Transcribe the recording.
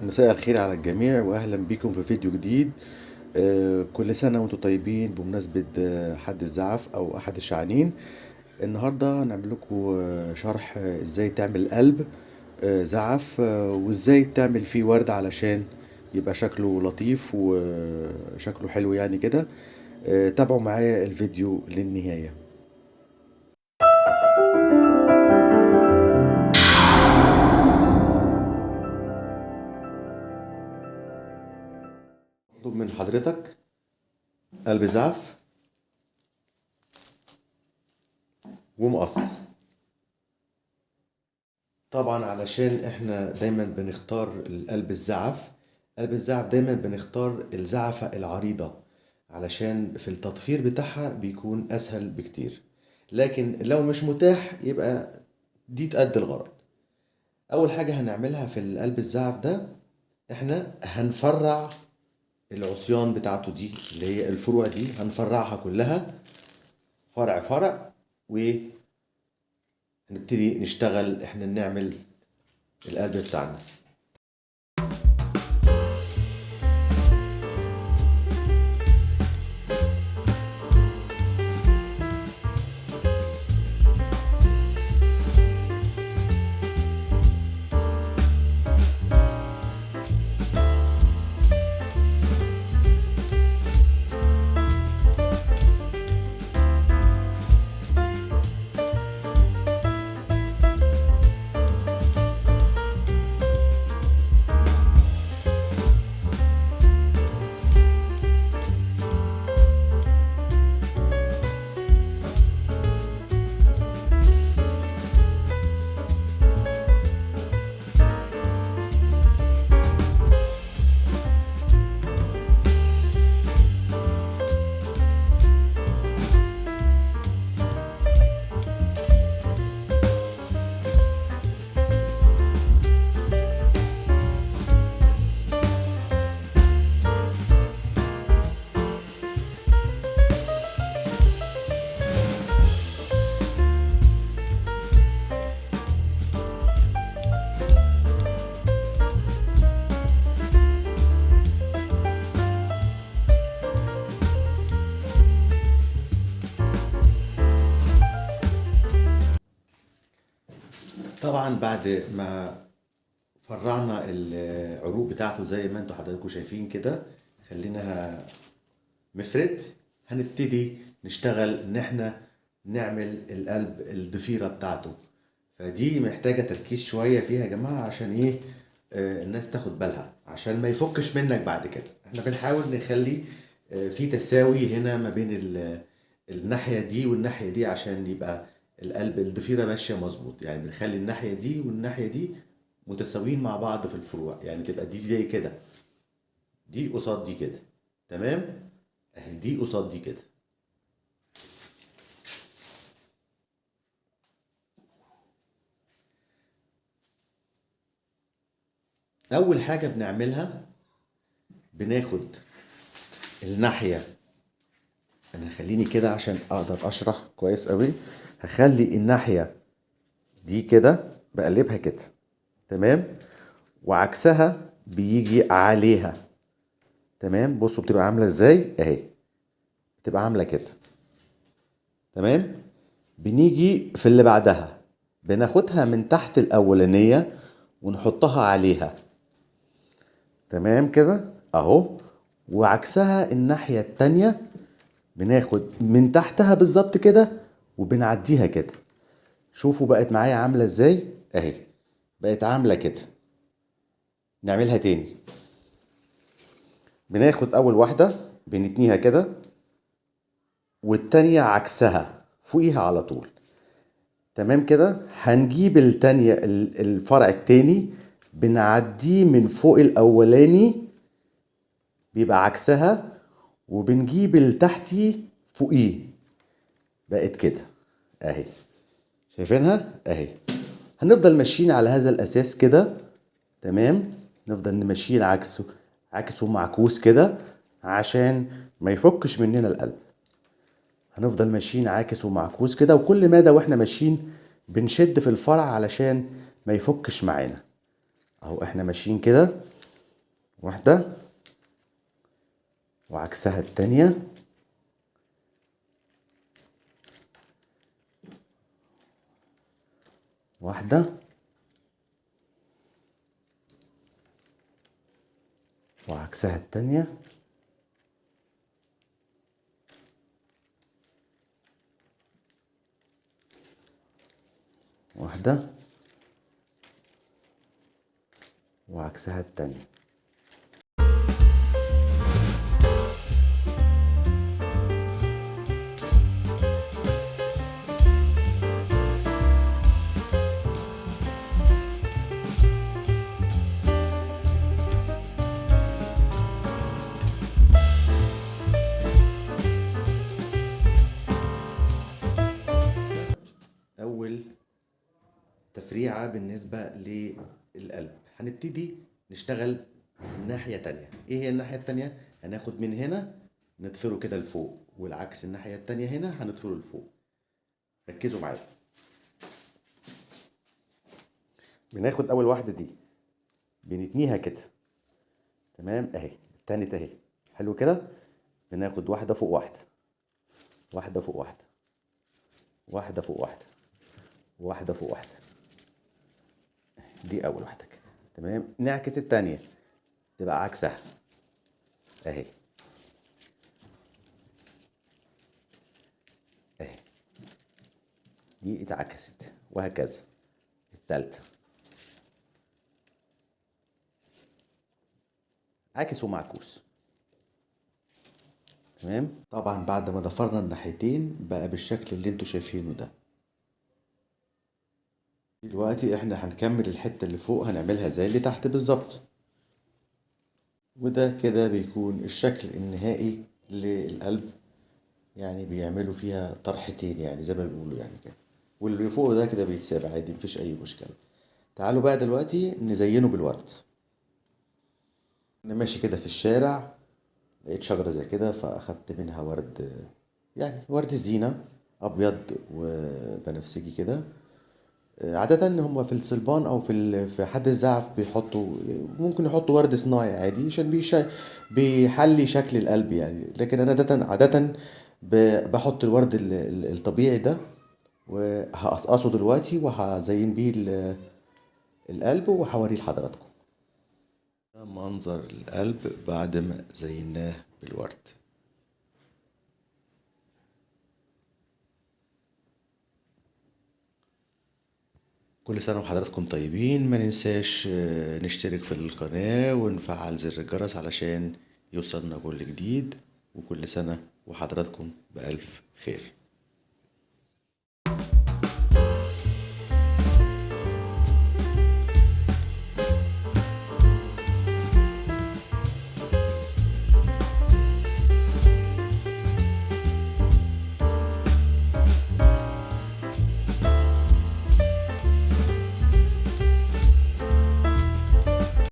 مساء الخير على الجميع واهلا بكم في فيديو جديد. كل سنة وانتم طيبين بمناسبة حد الزعف او احد الشعانين. النهاردة هنعمل لكم شرح ازاي تعمل قلب زعف، وازاي تعمل فيه ورد علشان يبقى شكله لطيف وشكله حلو يعني كده. تابعوا معايا الفيديو للنهاية. مطلوب من حضرتك قلب زعف ومقص. طبعا علشان احنا دايما بنختار القلب الزعف، قلب الزعف دايما بنختار الزعفة العريضة علشان في التضفير بتاعها بيكون اسهل بكتير، لكن لو مش متاح يبقى دي تأدي الغرض. اول حاجة هنعملها في القلب الزعف ده، احنا هنفرع العصيان بتاعته دي اللي هي الفروع دي، هنفرعها كلها فرع فرع، ونبتدي نشتغل احنا نعمل القلب بتاعنا. طبعا بعد ما فرعنا العروق بتاعته زي ما انتوا حضراتكم شايفين كده، خليناها مفرد، هنبتدي نشتغل ان احنا نعمل القلب الضفيرة بتاعته. فدي محتاجة تركيز شوية فيها يا جماعة، عشان ايه؟ الناس تاخد بالها عشان ما يفكش منك بعد كده. احنا بنحاول نخلي في تساوي هنا ما بين الناحية دي والناحية دي عشان يبقى القلب الضفيرة ماشية مظبوط. يعني بنخلي الناحية دي والناحية دي متساويين مع بعض في الفروع، يعني تبقى دي زي كده، دي قصاد دي كده، تمام؟ اهي دي قصاد دي كده. أول حاجة بنعملها بناخد الناحية، أنا هخليني كده عشان أقدر أشرح كويس أوي. هخلي الناحية دي كده بقلبها كده، تمام؟ وعكسها بيجي عليها، تمام؟ بصوا بتبقى عاملة ازاي اهي، بتبقى عاملة كده، تمام؟ بنيجي في اللي بعدها بناخدها من تحت الأولانية ونحطها عليها، تمام كده اهو. وعكسها الناحية التانية بناخد من تحتها بالظبط كده وبنعديها كده. شوفوا بقت معايا عاملة ازاي اهي، بقت عاملة كده. نعملها تاني، بناخد اول واحدة بنتنيها كده، والتانية عكسها فوقيها على طول، تمام كده. هنجيب التانية الفرع التاني بنعديه من فوق الاولاني بيبقى عكسها، وبنجيب التحتي فوقيه، بقت كده اهي، شايفينها اهي. هنفضل ماشيين على هذا الاساس كده، تمام؟ نفضل ماشيين عكسه عكسه معكوس كده عشان ما يفكش مننا القلب. هنفضل ماشيين عاكس ومعكوس كده، وكل مدى واحنا ماشيين بنشد في الفرع علشان ما يفكش معانا. اهو احنا ماشيين كده. واحدة وعكسها التانية، واحدة وعكسها التانية، واحدة وعكسها التانية. أول تفريعة بالنسبة للقلب. هنبتدي نشتغل ناحية تانية. ايه هي الناحية التانية؟ هناخد من هنا نضفره كده لفوق، والعكس الناحية التانية هنا هنضفره لفوق. ركزوا معايا. بناخد أول واحدة دي بنتنيها كده، تمام، اهي التانية اهي، حلو كده. بناخد واحدة فوق واحدة، واحدة فوق واحدة، واحدة فوق واحدة، واحدة فوق واحدة. دي أول واحدة كده، تمام. نعكس التانية تبقى عكسها اهي اهي، دي اتعكست، وهكذا. التالتة عكس ومعكوس، تمام. طبعا بعد ما ضفرنا الناحيتين بقى بالشكل اللي انتوا شايفينه ده. دلوقتي احنا هنكمل الحتة اللي فوق، هنعملها زي اللي تحت بالظبط، وده كده بيكون الشكل النهائي للقلب. يعني بيعملوا فيها طرحتين يعني زي ما بيقولوا يعني كده، واللي فوق ده كده بيتساب عادي، مفيش اي مشكلة. تعالوا بقى دلوقتي نزينه بالورد. انا ماشي كده في الشارع لقيت شجرة زي كده، فاخدت منها ورد، يعني ورد زينة ابيض وبنفسجي كده. عادة هم في الصلبان او في حد الزعف بيحطوا، ممكن يحطوا ورد صناعي عادي عشان بيحلي شكل القلب يعني، لكن انا عادة بحط الورد الطبيعي ده، وهقصقصه دلوقتي وهزين بيه القلب وهوريه لحضراتكم. ده منظر القلب بعد ما زيناه بالورد. كل سنة وحضراتكم طيبين. ما ننساش نشترك في القناة ونفعل زر الجرس علشان يوصلنا كل جديد. وكل سنة وحضراتكم بألف خير.